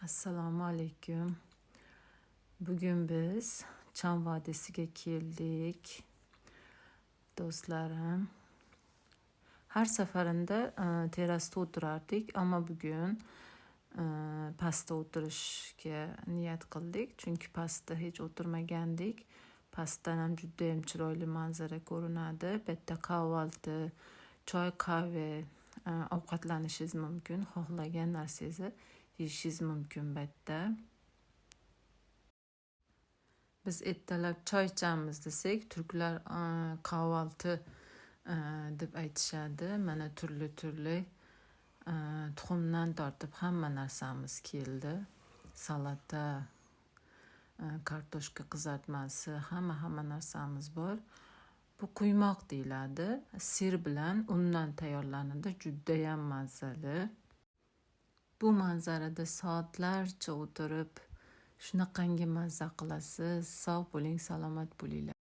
Assalomu alaykum. Bugun biz Cham vodiysiga keldik. Do'stlarim. Har safarında terrasda o'tirardik, ammo bugun pastda o'tirishga niyat qildik. Chunki pastda hech o'tirmagandik. Pastdan ham judayam chiroyli manzara ko'rinadi. Bu yerda kahvalti, choy, qahva, ovqatlanishingiz mumkin. Xohlagan narsangizni yeyishingiz mumkin bu yerda. Biz ertalab choy ichamiz desak, turklar kahvalti deb aytishadi. Mana turli-turli tuxumdan tortib hamma narsamiz keldi. Salata, kartoshka qizartmasi, hamma narsamiz bor. Bu quymoq deyiladi. Sir bilan undan tayyorlanadi. Judayam mazali. Bu manzarada soatlarcha o'tirib, shunaqangi mazza qilasiz. Sog' bo'ling, salomat bo'linglar.